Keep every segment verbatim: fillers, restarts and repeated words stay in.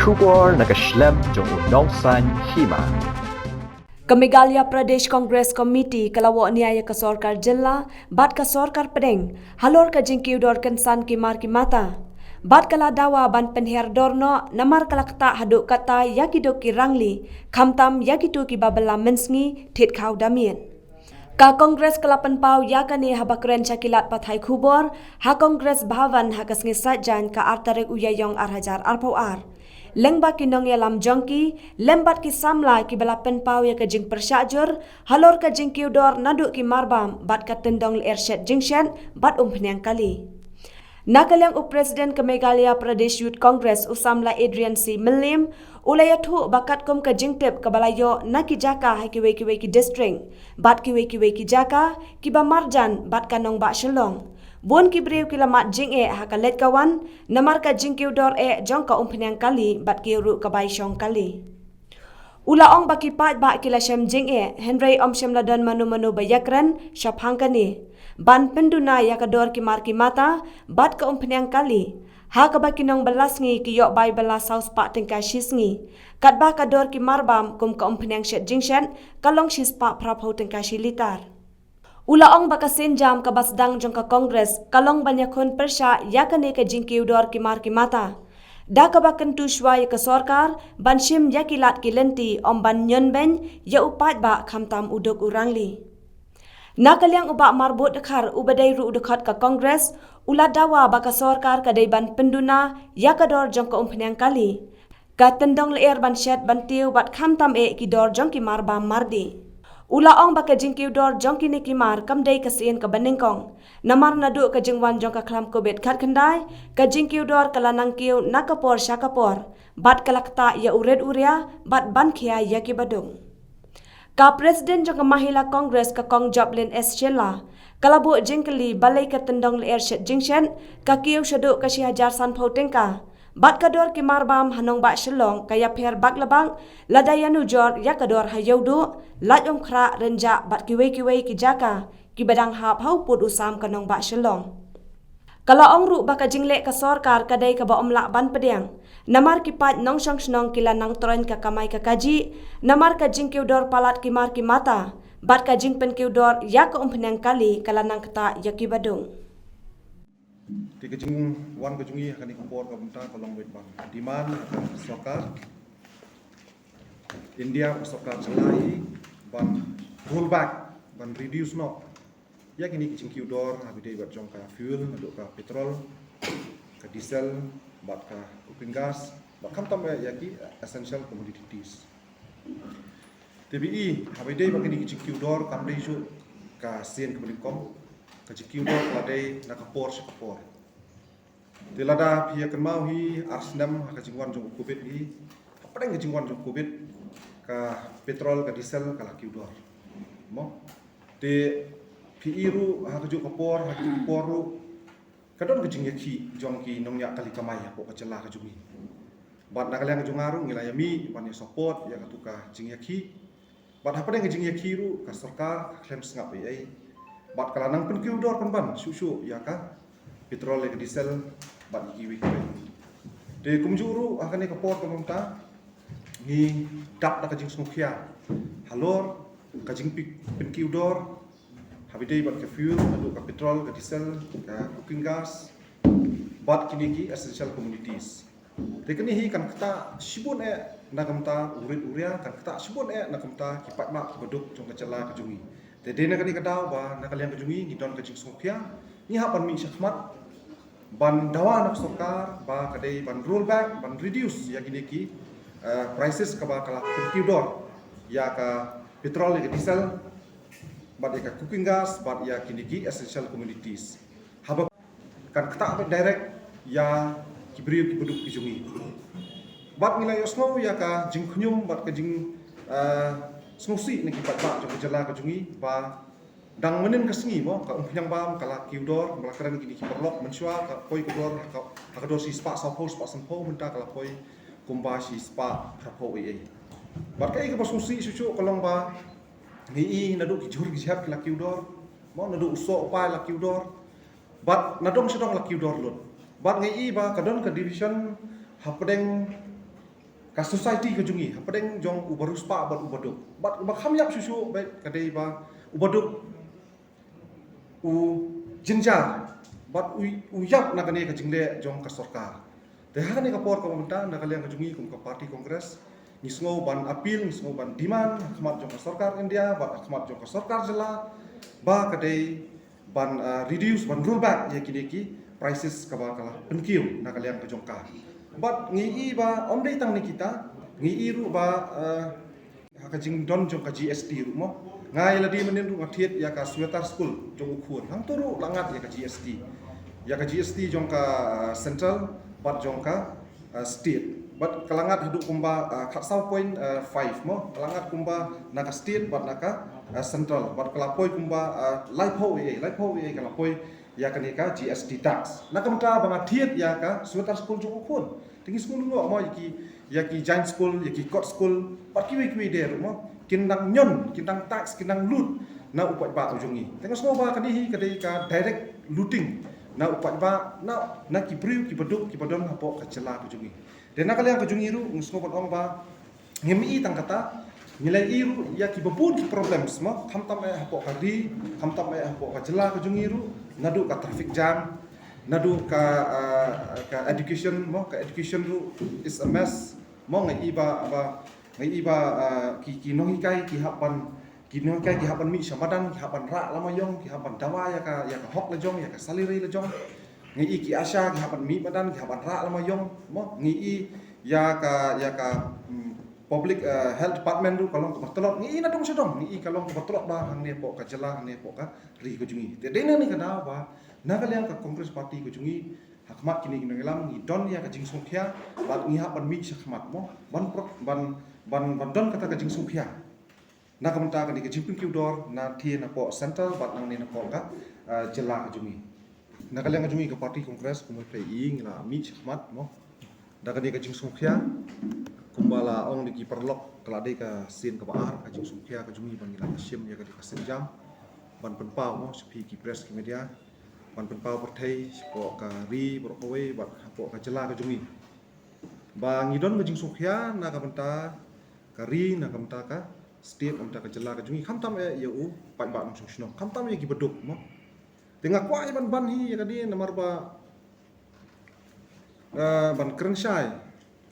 Khubor na ka shlem jong u nongsan hima. Ka Meghalaya Pradesh Congress Committee ka la wad nia ïa ka sorkar jylla bad ka sorkar pdeng halor ka jingkiew dor kynsan ki mar ki mata. Bad ka la dawa ban pynher dor noh namar ka la ktah haduh katta ïa ki duk ki rangli, khamtam ïa kito kiba bylla mynsngi thied khaw da miet. Ka Congress ka la pynpaw ïa kane haba kren sha ki lad pathai khubor ha Congress Bhavan ha ka sngi Saitjaiñ ka ar tarik u Ïaïong ar hajar arphew ar. Lyngba ki nongïalam jong ki lem bad ki samla kiba la pynpaw ïa ka jingpyrshah jur halor ka jingkiew dor naduh ki marbam bad ka tyndong lyer shet jingshet bad umphniang kali. Na ka liang u President ka Meghalaya Pradesh Youth Congress u samla Adrian C Mylliem u la ïathuh ba katkum ka jingtip kaba la ïoh na ki jaka ha kiwei kiwei ki district bad kiwei kiwei ki jaka kiba marjan bad ka nongbah Shillong, bun ki briew ki la mad jingeh ha ka leit ka wan namar ka jingkiew dor eh jong ka umphniang kali bad ki ruh ka bai shong kali. U la ong ba ki paidbah ki la shem jingeh hynrei ym shym la don mano mano ba ïakren shaphang kane ban pynduna ïa ka dor ki mar ki mata bad ka umphniang kali, ha kaba ki nongbylla sngi ki ïoh bai bylla saw spah tyngka shi sngi, katba ka dor ki marbam kum ka umphniang shet jingshet ka long shi spah phraphew tyngka shi litar. U la ong ba ka sienjam kaba sdang jong ka Congress ka long ban ïakhun pyrshah ïa kane ka jingkiew dor ki mar ki mata, da kaba kyntu shuwa ïa ka sorkar ban shim ïa ki lad ki lynti ym ban ñion beiñ ïa u paidbah khamtam u duk u rangli. Na ka liang u Bah Marbud Dkhar uba dei ruh u dkhot ka Congress u la dawa ba ka sorkar ka dei ban pynduna ïa ka dor jong ka umphniang kali, ka tyndong lyer ban shet ban tiew bad khamtam eh ki dor jong ki marbam mardi. U la ong ba ka jingkiew dor jong kine ki mar kam dei ka sien kaba nyngkong namar naduh ka jingwan jong ka khlam Covid khatkhyndai ka jingkiew dor ka la nang kiew na ka por sha ka por bad ka la ktah ïa u rit u ria bad ban khia ïa kiba duk. Ka President jong ka Mahila Congress ka Kong Joplin S Shylla ka la buh jingkylli balei ka tyndong lyer shet jingshet ka kiew shaduh ka shi hajar sanphew tyngka bad ka dor ki marbam ha nongbah Shillong ka ïapher bak la bak lada ïanujor ïa ka dor ha Ïewduh, Laitumkhrah, Rynjah bad kiwei kiwei ki jaka kiba dang hap ha u pud u sam ka nongbah Shillong. Ka la ong ruh ba ka jingleh ka sorkar ka dei kaba ym lah ban pdiang namar ki paid nongshong shnong ki la nang troiñ ka kamai ka kajih namar ka jingkiew dor palat ki mar ki mata bad ka jingpynkiew dor ïa ka umphniang kali ka la nang ktah ïa kiba duk. Te ka jingwan ka jong ngi ha kane ka por ka bynta ka long beit ban demand ha ka sorkar India, ka sorkar jylla hi ban roll back, ban reduce noh ïa kine ki jingkiew dor ha ba ïadei bad jong ka fuel, naduh ka petrol, ka diesel bad ka cooking gas bad khamtam eh ïa ki essential commodities. Te phi i ha ba ïadei bad kine ki jingkiew dor kam dei shuh ka sien kaba nyngkong, ka jingkiew dor ka la dei na ka por sha ka por. Te lada phi ïa kynmaw hi ar snem ha ka jingwan jong u Covid hi, hapdeng ka jingwan jong u Covid ka petrol ka diesel ka la kiew dor. Mo? Te phi i ruh ha kajuh ka por, ha kajuh ka por ruh ka don ka jingïakhih jong ki nongñiah kali kamai hapoh ka jylla ka jong ngi. Bad na ka liang ka jong nga ruh ngi la ïa mih ban ïa support ïa katu ka jingïakhih. Bad hapdeng ka jingïakhih ruh ka sorkar ka khlem sngap ei ei. Bad ka la nang pynkiew dor pynban shuh shuh ïa ka petrol ïa ka diesel bad ïa kiwei kiwei. Te kumjuh ruh ha kane ka por ka mynta ngi dap da ka jingsngewkhia halor ka jingpynkiew dor ha ba ïadei bad ka fuel, naduh ka petrol, ka diesel, ka cooking gas bad kine ki essential commodities. Te kane hi kan ktah shibun eh na ka bynta u rit u ria, kan ktah shibun eh na ka bynta ki paidbah kiba duk jong ka jylla ka jong ngi. Te dei na kane ka daw ba na ka liang ka jong ngi ngi don ka jingsngewkhia, ngi hap ban mih shakhmat ban dawa na ka sorkar ba ka dei ban roll back, ban reduce ïa kine ki eh, prices kaba ka la pynkiew dor ïa ka petrol, ïa ka diesel bad ïa ka cooking gas bad ïa kine ki essential commodities. Haba kan ktah beit direct ïa ki briew kiba duk ki jong ngi. Bad ngi la ïohsngew ïa ka jingkhñium bad ka jing, eh, sngewsih na ki paidbah jong ka jylla ka jong ngi ba dang mynnin ka sngi mo ka umphniang bam ka la kiew dor, ba la kren kine ki paralok mynshuwa ka poi ka dor ha ka, ha ka dor shi spah sawphew, spah sanphew, mynta ka la poi kumba shi spah phraphew ei ei. Bad kaei kaba sngewsih shuh shuh ka long ba ngi i naduh ki jhur ki jhep ki la kiew dor, mo naduh u soh u pai la kiew dor. Bad na dong sha dong la kiew dor lut. Bad ngi i ba ka don ka division hapdeng ka society ka jong ngi, hapdeng jong u bariewspah bad u baduk. Bad ba kham ïap shuh shuh bad ka dei ba u baduk u jynjar bad u, u ïap na kane ka jingleh jong ka sorkar. Te ha kane ka por kaba mynta na ka liang ka jong ngi kum ka party Congress, ngi sngew ban appeal, ngi sngew ban demand ha khmat jong ka sorkar India bad ha khmat jong ka sorkar jylla ba ka dei ban, uh, reduce, ban roll back ïa kine ki prices kaba ka la pynkiew na ka liang ka jong ka. Bad ngi i ba ym dei tang ne kita, ngi i ruh ba, uh, ha ka jingdon jong ka G S T ruh mo. Nga ïa lade mynnin ruh nga thied ïa ka sweater school jong u khun. Hangto ruh la ngat ïa ka G S T. Ïa ka G S T jong ka, uh, central bad jong ka, uh, state. Bad ka la ngat haduh kumba, uh, khatsaw point, uh, five mo. Ka la ngat kumba na ka state bad na ka, uh, central. Bad ka la poi kumba, uh, laiphew A A, laiphew A A ka la poi ïa kane ka G S T tax. Na ka bynta ba nga thied ïa ka sweater school jong u khun. Te ngi sngew lyngngoh mo ïa ki, ïa ki Jain school, ïa ki Kot school, bad kiwei kiwei de ruh mo. Kin dang ñion, kin dang tax, kin dang lut na u paidbah u jong ngi. Te nga sngew ba kane hi ka dei ka direct looting na u paidbah, na, na ki briew ki baduk ki badon hapoh ka jylla ka jong ngi. Te na ka liang ka jong ngi ruh nga sngew ban ong ba ngim i tang kata, ngi la i ruh ïa ki babun ki problems mo, khamtam eh hapoh ka ri, khamtam eh hapoh ka jylla ka jong ngi ruh, naduh ka traffic jam, naduh ka, ah, ka education mo, ka education ruh is a mess mo. Nga i ba, ba, nga i ba, ah, ki, ki nonghikai ki hap ban, ki nonghikai ki hap ban mih sha madan, ki hap ban rah lama ïong, ki hap ban dawa ïa ka, ïa ka hok la jong, ïa ka salary la jong. Nga i ki ASHA ki hap ban mih madan, ki hap ban rah lama ïong mo. Nga i ïa ka, ïa ka, mm, public, eh, health department ruh ka long kaba tlot. Nga i na dong sha dong, nga i ka long kaba tlot ba hangne hapoh ka jylla, hangne hapoh ka ri ka jong ngi. Te dei na kane ka daw ba na ka liang ka Congress Party ka jong ngi, ha khmat kine ki nongïalam ngi don ïa ka jingsngewkhia bad ngi hap ban mih sha khmat mo, ban pro-, ban, ban, ban don kata ka jingsngewkhia na ka bynta kane ka jingpynkiew dor na thie napoh central bad nangne napoh ka, ah, jylla ka jong ngi. Na ka liang ka jong ngi ka party Congress kumba phi i ngi la mih sha khmat mo da kane ka jingsngewkhia. Kumba la ong da ki paralok, ka la dei ka sien kaba ar ka jingsngewkhia ka jong ngi ba ngi la shim ïa kane ka sienjam ban pynpaw mo sha phi ki press ki media, ban pynpaw pyrthei shapoh ka ri baroh kawei bad hapoh ka jylla ka jong ngi ba ngi don ka jingsngewkhia na ka bynta ka ri, na ka bynta ka state, na ka bynta ka jylla ka jong ngi, khamtam eh ïa u paidbah nongshong shnong, khamtam ïa ki baduk mo. Te nga kwah ïa ban ban hi ïa kane namar ba, eh, ban kren shai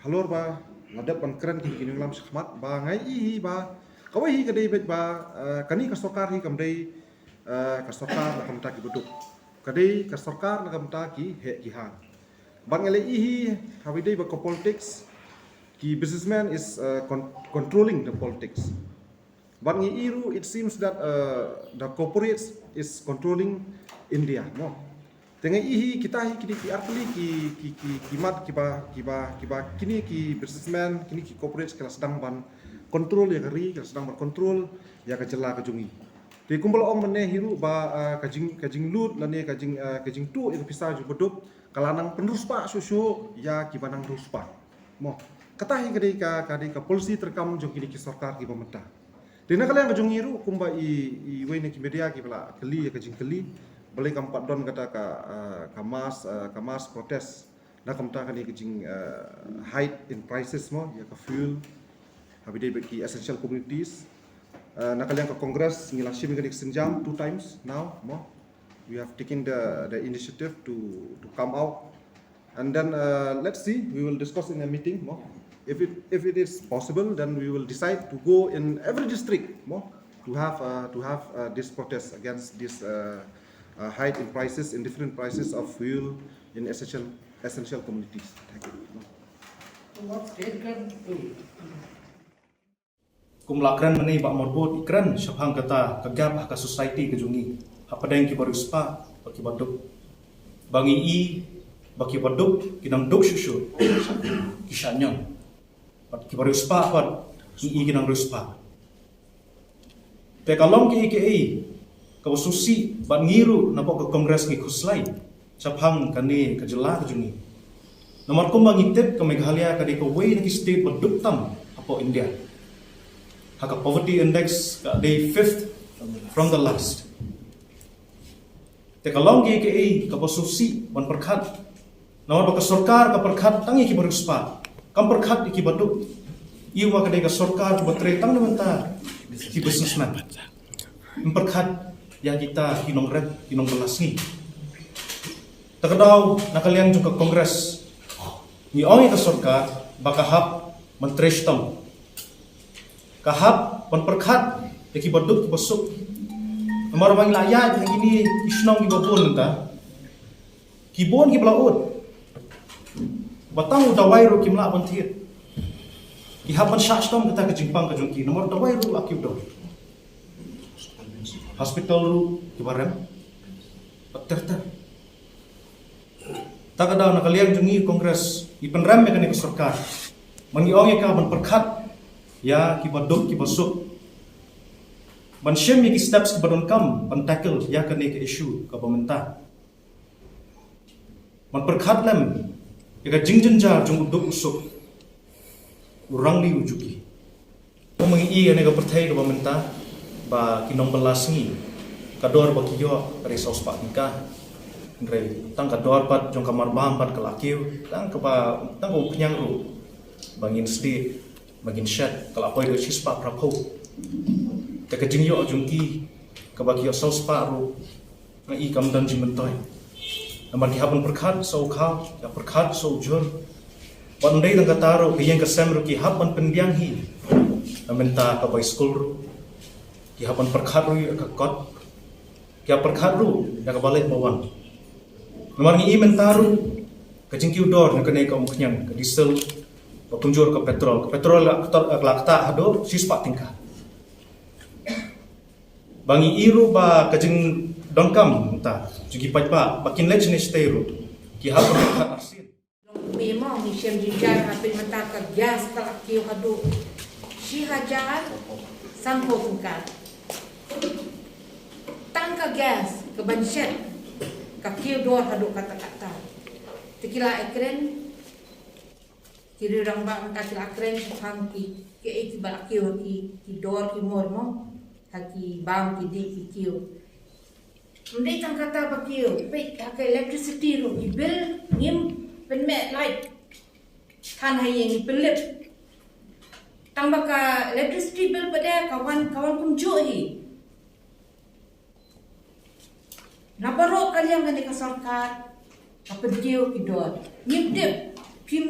halor ba la dep ban kren kine ki nongïalam shakhmat ba nga i hi ba kawei hi ka dei beit ba, eh, kane ka sorkar hi kam dei, eh, ka sorkar na ka bynta ki baduk, ka dei ka sorkar na ka bynta ki heh ki hang. Bad nga la i hi haba ïadei bad ka politics, ki businessman is, uh, con-, controlling the politics. Bad nga i ruh it seems that, uh, the corporates is controlling India mo. Te nga i hi kita hi kine ki arphew ki, ki, ki, ki mat kiba, kiba, kiba kine ki businessman, kine ki corporates ki la sdang ban control ïa ka ri, ki la sdang ban control ïa ka jylla ka jong ngi. Te kumba la ong mynne hi ruh ba, ah, ka jing, ka jinglut lane ka jing, ah, ka jingtuh ïa ka pisa jong baduk ka la nang pynriewspah shuh shuh ïa kiba nang riewspah mo. Kata hi ka dei ka, ka dei ka policy treikam jong kine ki sorkar kiba mynta. Te na ka liang ka jong ngi ruh kumba i, iwei na ki media kiba la kylli ïa ka jingkylli balei kam pat don kata ka, ah, ka mass, ah, ka mass protest na ka bynta kane ka jing, ah, hike in prices mo ïa ka fuel haba ïadei bad ki essential commodities. Ah, na ka liang ka Congress ngi la shim ïa kane ka sienjam two times now mo. We have taken the, the initiative to, to come out. And then, uh, let's see, we will discuss in a meeting mo. If it, if it is possible, then we will decide to go in every district mo, to have, uh, to have, uh, this protest against this, uh, uh, hike in prices, in different prices of fuel, in essential, essential commodities. Thank you. Kum la kren mynne i Bah Marbud, i kren shaphang kata ka gap ha ka society ka jong ngi hapdeng kiba riewspah bad kiba duk. Ba ngi i ba kiba duk ki nang duk shuh shuh, ki shah ñion. Bad kiba riewspah pat ngi i ki nang riewspah. Te ka long kiei kiei kaba sngewsih bad ngi ruh napoh ka Congress ngi khuslai shaphang kane ka jylla ka jong ngi. Namar kumba ngi tip ka Meghalaya ka dei kawei na ki state ba duk tam hapoh India. Ha ka poverty index ka dei fifth from the last. Te ka long kiei kiei kaba sngewsih ban pyrkhat. Namar ba ka sorkar ka pyrkhat tang ïa kiba riewspah, kam pyrkhat ïa kiba duk. Ïa ka dei ka sorkar ba trei tang na bynta ki businessman. Ym pyrkhat ïa kita ki nongrep, ki nongbylla sngi. Ta ka daw na ka liang jong ka Congress, ngi ong ïa ka sorkar ba ka hap ban trei shitom. Ka hap ban pyrkhat ïa ki baduk ki basuk. Namar ba ngi la ïaid ha kine ki shnong ki babun mynta, ki bun ki ba la ud, ba tang u dawai ruh kim lah ban thied. Ki hap ban shah shitom kata ka jingpang ka jong ki, namar dawai ruh la kiew dor. Hospital ruh ki ba rem, ba ter ter. Ta ka daw na ka liang jong ngi Congress, ngi pynrem ïa kane ka sorkar, ban ngi ong ïa ka ban pyrkhat ïa ki baduk ki basuk, ban shim ïa ki steps ki ba donkam ban tackle ïa kane ka issue ka ba mynta. Ban pyrkhat lem ïa ka jingjynjar jong u duk u suk, u rangli u juki. Kum ngi ïa kane ka pyrthei ka ba mynta, ba ki nongbylla sngi, ka dor ba ki ïoh ka dei saw spah tyngka. Hynrei tang ka dor pat jong ka marbam pat ka la kiew, tang ka ba, tang ka umphniang ruh ba ngin sdie, ba ngin shet, ka la poi ka shi spah phra phew. Te ka jingïoh jong ki ka ba ki ïoh saw spah ruh, nga i kam don jingmyntoi. Namar ki hap ban pyrkhat saw khaw, ki hap pyrkhat saw jhur. Wat ym dei tang kata ruh, ka ïing ka sem ruh ki hap ban pynbiang hi. Na mynta ka bai skul ruh, ki hap ban pyrkhat ruh ïa ka kot, ki hap pyrkhat ruh ïa ka ba leit ba wan. Namar ngi i mynta ruh ka jingkiew dor na kane ka umphniang, ka diesel, ba kumjuh ka petrol. Ka petrol la ktor, la kta haduh shi spah tyngka. Ba ngi i ruh ba ka jingdonkam mynta jong ki paidbah ba kin leit shane shatei ruh, ki hap ban pyrkhat arsien. Ngi mo ngi shem jingjar ha pynmynta ka gas ka la kiew haduh shi hajar sanphew tyngka. Tang ka gas ka ban shet ka kiew dor haduh katta katta. Te ki la kren, ki riew rangbah mynta ki la kren shaphang ki, ki, eh, ki ba la kiew ha ki, ki dor ki mor mo, ha ki bam ki dih ki kiew. Ym dei tang kata ba kiew, peit ha ka electricity ruh, ki bill ngim pynmih light. Than ha ïing ngi pynlip. Tang ba ka electricity bill pat de ka wan, ka wan kumjuh hi. Na baroh ka liang kane ka sorkar ka pynkiew ki dor. Ngim tip, phim,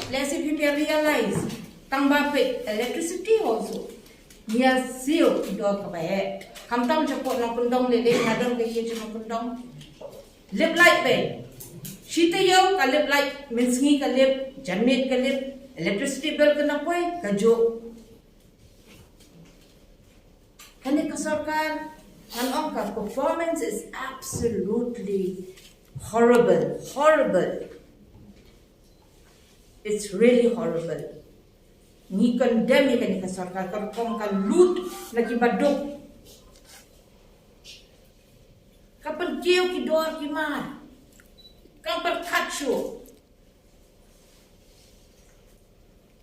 lehse phim ïa realize. Tang ba peit electricity also, ngi ïa siew ki dor ka ba heh. Khamtam shapoh nongkyndong lei lei, nga don ka ïing jong nongkyndong. Lip light bei. Shi taïew ka lip light, mynsngi ka lip, janmiet ka lip, electricity bill ka na poi, kajuh. Kane ka sorkar, ngan ong ka performance is absolutely horrible, horrible. It's really horrible. Ngi condemn ïa kane ka sorkar, ka rukom ka lut na ki baduk. Ka pynkiew ki dor ki mar. Kam pyrkhat shuh.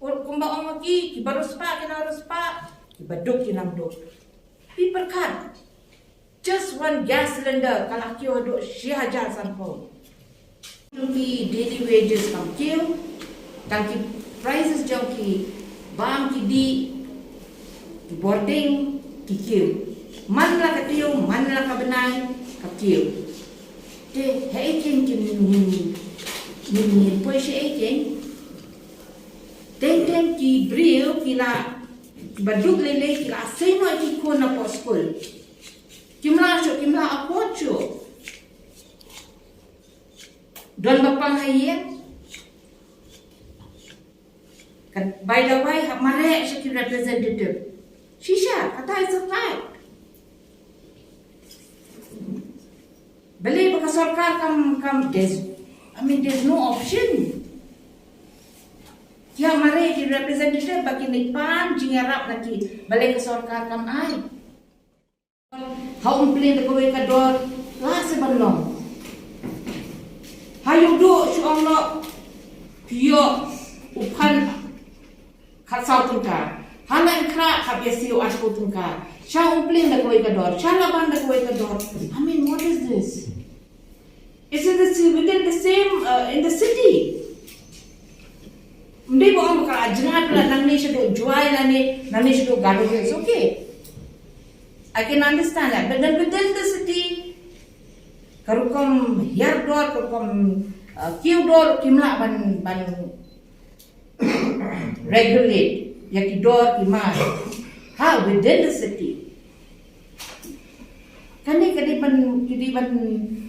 Ur kumba ong ki, ki ba riewspah ki nang riewspah, ki baduk ki nang duk. Phi pyrkhat, just one gas cylinder ka la kiew haduh shi hajar sanphew. Ki daily wages kam kiew, tang ki prices jong ki bam ki dih, ki bording ki kiew. Man la ka taïew, man la ka bnai, ka kiew. Te haei kein ngin, ngin, ngin, ngin poi shaei kein? Teng teng ki briew ki la, ki baduk lei lei ki la sei noh ïa ki khun napoh skul. Kim lah shuh, kim lah afford shuh. Don ba pang ha ïing. Ka bai dawai hap mareh sha ki representative. Shisha, kata is a fact. Balei ba ka sorkar kam, kam, there's, I mean, there's no option. Ki hap mareh ki representative ba kin pan jingïarap na ki. Balei ka sorkar kam ai. Ha Umpleng da kawei ka dor, la se ban long. Ha Ïewduh shu ong noh, phi ïoh u phan khatsaw tyngka. Ha Nongkhrah hap ïa siew arphew tyngka. Sha Umpleng da kawei ka dor, sha Laban da kawei ka dor. I mean, what is this? Is it the, within the same, uh, in the city? Ym dei ba ong ka jngai pla nangne shaduh Jowai lane nangne shaduh Garo Hills, okay. I can understand that. But then within the city, ka rukom hiar dor, ka rukom uh, kiew dor, kim lah ban, ban regulate ïa ki dor ki mar ha within the city. Kane ka dei ban, ka dei ban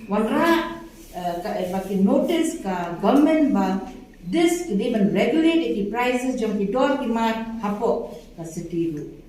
wanrah uh, ka, ba ki notice ka government ba this ka dei ban regulate ïa ki prices jong ki dor ki mar hapoh ka city ruh.